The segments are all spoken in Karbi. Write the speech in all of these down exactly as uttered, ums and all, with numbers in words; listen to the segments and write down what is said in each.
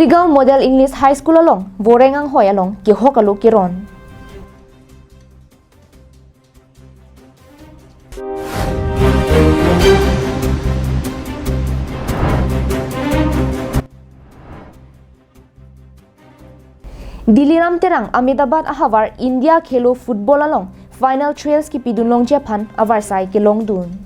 Kuligaon Model English High School along, Voreng anghoi along, kehok alo keron. Diliram Terang Ahmedabad ahavar India Khelo Football along final trials kipidun longji aphan avarsai kelongdun.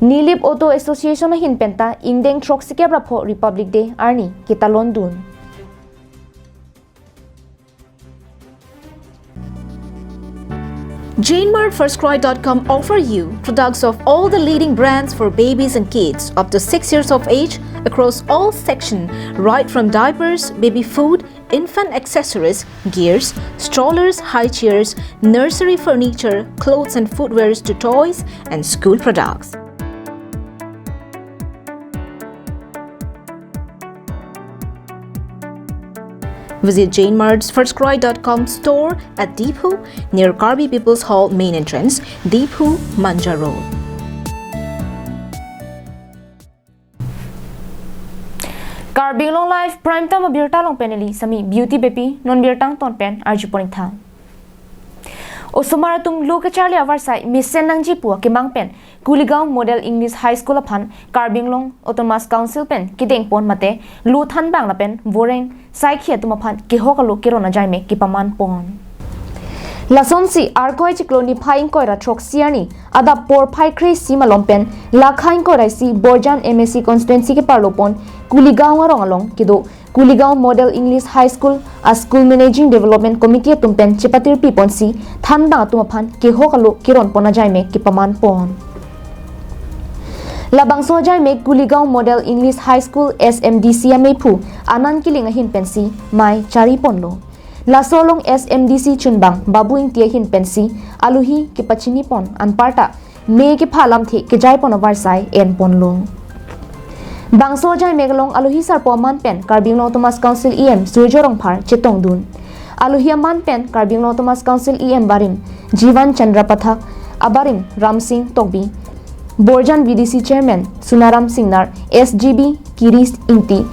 Nilip Auto Association ahin penta ingdeng throksikep ra pho Republic Day arni ketalondun. Jane Mart First Cry dot com offer you products of all the leading brands for babies and kids up to six years of age across all section, right from diapers, baby food, infant accessories, gears, strollers, high chairs, nursery furniture, clothes and footwears to toys and school products. Visit Jane Mart's First Cry dot com store at Diphu near Karbi People's Hall main entrance, Diphu, Manja Road. Karbi Anglong Live Prime Time abirta along pen neli Sami Beauty Beypi, non birta angton pen arjupon-ik tha. Osomar atum lo kecharli avarsai mesen nangji pu akemang pen Kuligaon Model English High School aphan Karbi Anglong Autonomous Council pen kedengpon mate lo thanbang lapen Voreng saikhi atum aphan kehok alo keron ajaimek kepamanpon. Lasonsi Arkoi chiklo niphai ingkoi ra throksi arni adap porphai kre-isi malom pen lakha ingkoi ra isi Borjan M A C constituency keparlopon Kuligaon arong along kedo Kuligaon Model English High School a School Managing Development Committee atum pen chepatirpiponsi thanbang atum aphan kehok alo keronpon ajaimek kepamanpon. Labangso ajaimek Kuligaon Model English High School S M D C ameiphu Anand Killing ahin pensi mei chariponlo. Laso along S M D C chunbang Babu Ingti ahin pensi alohi kepachinipon anparta me kepha alamthe kejaipon avarsai enponlo. Bangso ajaimek along alohi sarpo aman pen Karbi Anglong Autonomous Council E M Surjya Rongphar chetongdun. Alohi aman pen Karbi Anglong Autonomous Council E M barim Jivan Chandra Pathak, abarim Ramsing Tokbi, Borjan V D C Chairman Sunaram Singnar, S G B Kiri Ingti,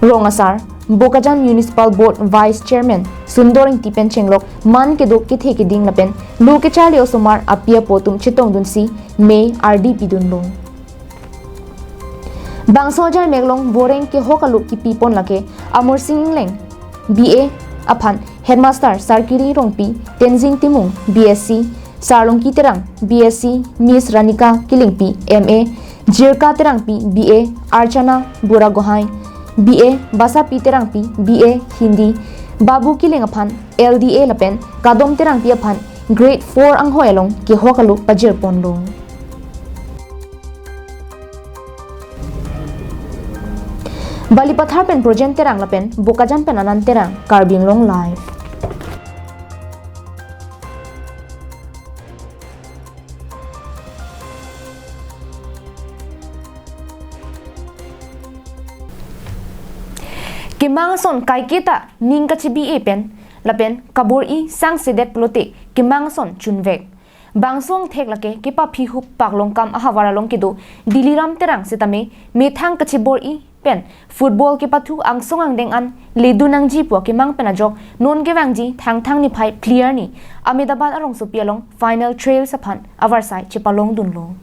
Rong Asar, Bokajan Municipal Board Vice Chairman Sundor Ingti pen chenglok man kedo kethe keding lapen lo kecharli osomar api apo atum chetongdunsi mei ardi pidunlo. Bangso ajaimek along Voreng kehok alo kipipon lake Amor Sing Ingleng B A aphan Headmaster Sarkiri Rongpi, Tenzing Timung B S C, Sarlongki Terang B S C, Miss Ranika Killingpi M A, Jirka Terangpi B A, Archana Buragohai B A, Basapi Terangpi B A Hindi, Babu Killing aphan L D A lapen Kadom Terangpi aphan Grade four anghoi along kehok alo pajirponlo. Balipathar pen Projen Terang lapen Bokajan pen Anand Terang, Karbi Anglong Live. Kemang ason kaiketa ning kachebi-e pen lapen kabor-i sangsedet pulote kemang ason chunvek. Bangso angthek lake kepaphihup Paklongkam ahavar along kedo Diliram Terang setame methang kachebor-i pen football kepathu angsong angdeng an ledun nangji pu akemang pen ajok non kevangji Thangthang niphai phli arni Ahmedabad arongsopi along final trials aphan avarsai chepalongdunlo.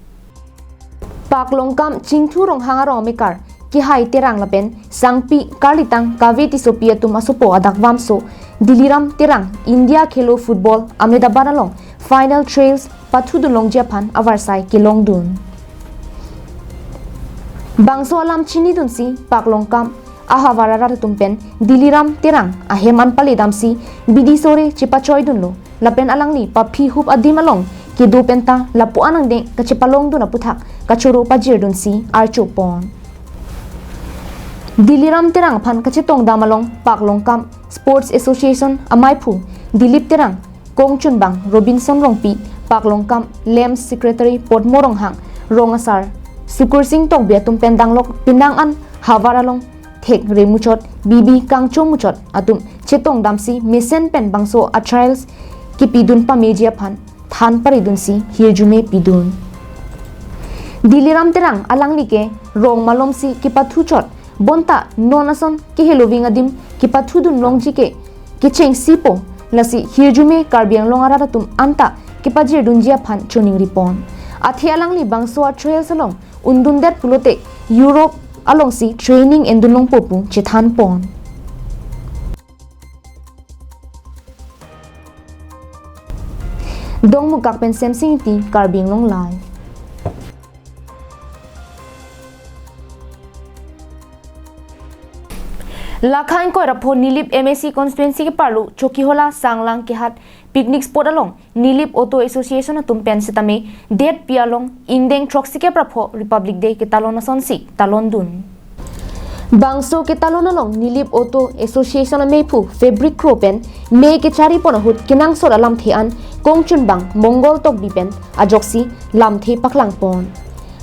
Paklongkam Chingthu Ronghang arong amekar Kehai Terang lapen sangpi karlitang Kave Tissopi atum asopo adakvamso Diliram Terang India Khelo Football Ahmedabad along final trials pathudun longji aphan avarsai kelongdun. Bangso alam chinidunsi Paklongkam ahavar arat atum pen Diliram Terang ahem an paledamsi bidi sore chepachoidunlo lapen alangli paphihup adim along kedo penta lapu-an angdeng kachepalongdun aputhak kachoro pajirdunsi archopon. Diliram Terang aphan kachetongdam along Paklongkam Sports Association amaiphu Dilip Terang, kongchunbang Robinson Rongpi, Paklongkam L A M Secretary Podmo Ronghang, Rong Asar Sukursing Tokbi atum pen danglok penang an havar along thek re muchot, bibi kangcho muchot atum chetongdamsi mesen pen bangso a-trials kipidun pameji aphan than paridunsi hirjume pidun. Diliram Terang alangli ke rong malomsi kipathuchot bonta non ason keheloving adim kipathudun longji ke kechengsipo, lasi hirjume Karbi Anglong arat atum anta kipajirdunji aphan choningripon. Athe alangli bangso a-trials along undundet pulote Europe alongsi training endun longpo pu chethanpon. Dongmukak pen Semsing Ingti, Karbi Anglong Live. Lakha ingkoi ra pho Nilip M A C constituency keparlo Chokihola Sanglang Kehat picnic spot along Nilip Auto Association atum pen sitame det pi along ingdeng throksikep ra pho Republic Day ketalon asonsi talondun. Bangso ketalon along Nilip Auto Association amephu Fabric Kro pen me kecharipon ahut kenangsot alamthe an kongchunbang Mongol Tokbi pen ajoksi lamthe paklangpon.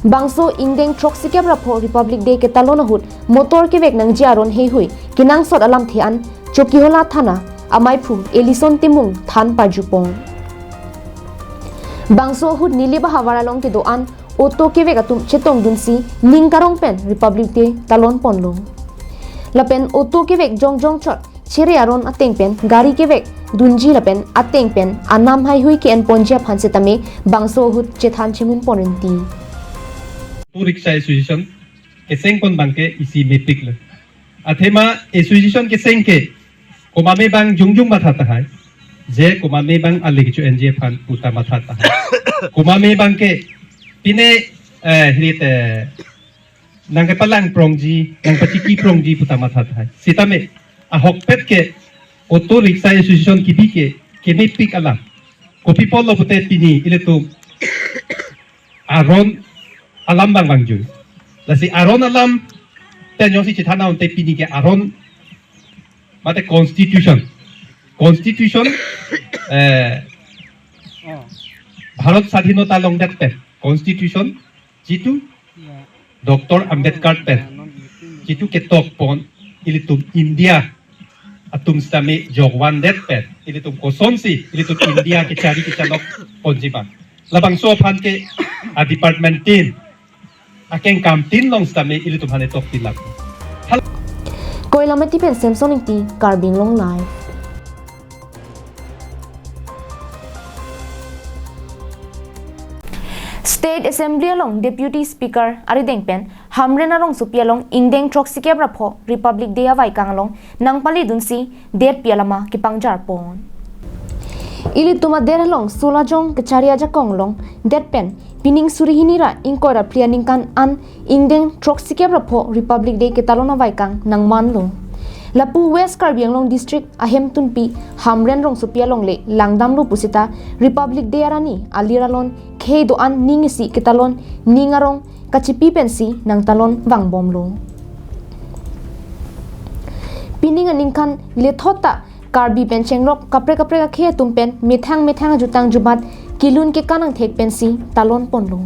Bangso ingdeng throksikep ra pho Republic Day ketalon ahut motor kevek nangji aron heihui kenangsot alamthe an Chokihola Thana amaiphu Ellison Timung than parjupon. Bangso ahut Nilip ahavar along kedo-an auto kevek atum chetongdunsi ning karong pen Republic Day talonponlo. Lapen auto kevek jongjong chot chere aron ateng pen gari kevek dunji lapen ateng pen anam heihui ke-enponji aphan sitame bangso ahut chethan chemunpon rinti. Auto Rickshaw Association kesengpon abangke isi mepiklo. Athema association keseng ke komat me abang jongjong matha tahai. Je komat me abang ale kecho-enji aphan puta matha tahai. Komat me abangke pine, eh, hirit, eh, nangkepalang prongji, nangpachiki prongji puta matha tahai. Sitame ahokpet ke Auto Rickshaw Association kebi ke kemepik alam. Kopi apotlo pute pini ilitum aron alam abang vangjui. Lasi aron alam pen jongsi chethan unte pini ke aron mate constitution. Constitution, eh, Bharat Sadhinota longdet pen constitution jitu Doctor Ambedkar pen jitu ketokpon ilitum India atum sitame jokvandet pen ilitum kosonsi ilitum India kechari kechanokponji abang. Labangso aphan ke a department tin akeng kam tin along sitame ilitum aphan etok pilak. Hal- Koilamati pen Samson Ingti, Karbi Anglong Live. State Assembly along Deputy Speaker arideng pen Hamren arongsopi along ingdeng throksikep ra pho Republic Day avaikang along nangpalidunsi det pi alama kepangjarpon. Ilitum adet along Solajong kechari ajakong along det pen pining suri hini ra ingkoi ra phli aningkan an ingdeng throksikep ra pho Republic Day ketalon avaikang nangmanlo. Lapu West Karbi Anglong District ahemtunpi Hamren rongsopi alongle langdamlo pusita Republic Day arni alir alon khei do-an ning isi ketalon ning arong kachipi pensi nangtalon vangbomlo. Pining aningkan lethot ta Karbi pen chenglok kaprek kaprek akhei atum pen methang methang ajutang jubat kelun kekan angthek pensi talonponlo.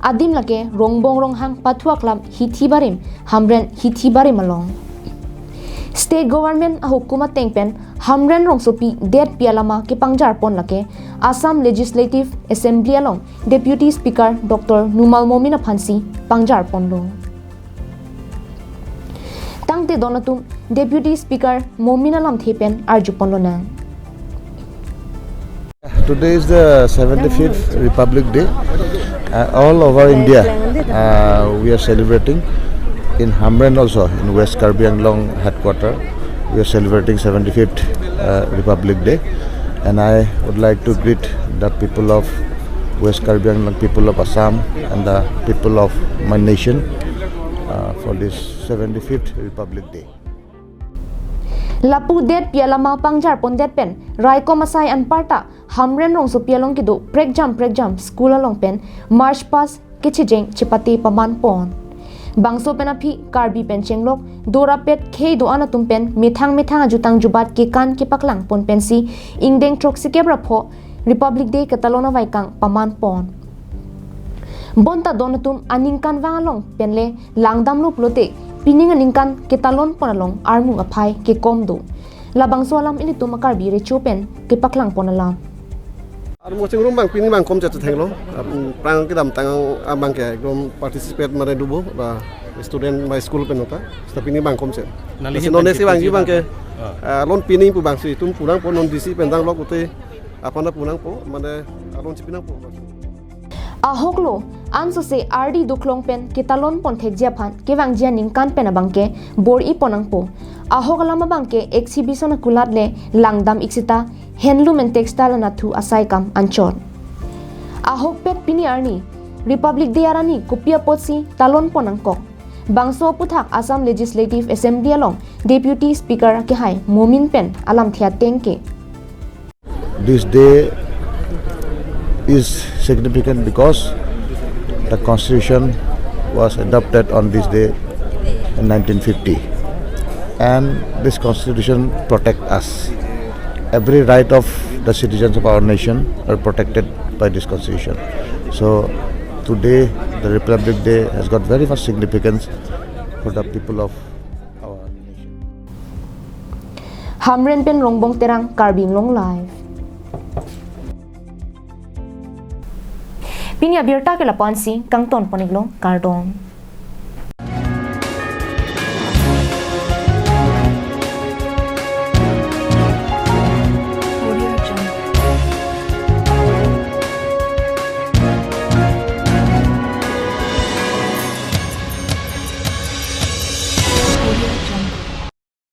Adim lake Rongbong Ronghang pathu aklam hithi barim, Hamren hithi barim along. State Government ahukum ateng pen Hamren rongsopi det pi alama kepangjarpon lake Assam Legislative Assembly along Deputy Speaker Doctor Numal Momin aphansi pangjarponlo. Tangte don atum Deputy Speaker Momin alamthe pen arjuponlonang. Today is the seventy-fifth Republic Day. Uh, all over India, uh, we are celebrating. In Hamren also, in West Karbi Anglong headquarter, we are celebrating seventy-fifth, uh, Republic Day. And I would like to greet the people of West Karbi Anglong, people of Assam, and the people of my nation, uh, for this seventy-fifth Republic Day. Lapu det pi alama pangjarpondet pen raikom asai anparta Hamren rongsopi along kedo prekjam prekjam school along pen march past kechejeng chepate pamanpon. Bangso pen aphi Karbi pen chenglok dorapet khei do-an atum pen methang methang ajutang jubat kekan kepaklangpon pensi ingdeng throksikep ra pho Republic Day ketalon avaikang pamanpon. Bonta don atum aningkanvang along penle langdamlo pulote pining aningkan ketalonpon along armu aphai kekom do. Labangso alam ilitum a-Karbi recho pen kepaklang pon alam. Armo chingrum abang pini abang komchot chethenglo. Aphrang kedamtang abang ke ekdom participate mane dobo la student ma school pen nota. Seta pini abang komchot. Nangli si hin non pen esi abang chepiji abang ke, abang. Ah. Ah, lon pini pu abang si itum pu nangpo, non D C pen dang lok ute aphan pu nangpo, mane alon chipi nangpo. Ahok lo, ansose ardi doklong pen ketalon pon thekji aphan kevangji aningkan pen abang ke bor-i pon nangpo. Ahok alam abang ke exhibition akulat le langdam ik seta handloom and textile anatthu asai kam anchot. Ahokpet pini arni Republic Day arni kopi apotsi talon pon nangkok. Bangso aputhak Assam Legislative Assembly along Deputy Speaker kehai Momin pen alamthe ateng ke. This day is significant because the constitution was adopted on this day in nineteen fifty, and this constitution protect us. Every right of the citizens of our nation are protected by this constitution. So today, the Republic Day has got very much significance for the people of our nation. Hamren pen Rongbong Terang, Karbi Anglong Live. Pini abirta ke lapu-ansi kangton pon iklo, kardom.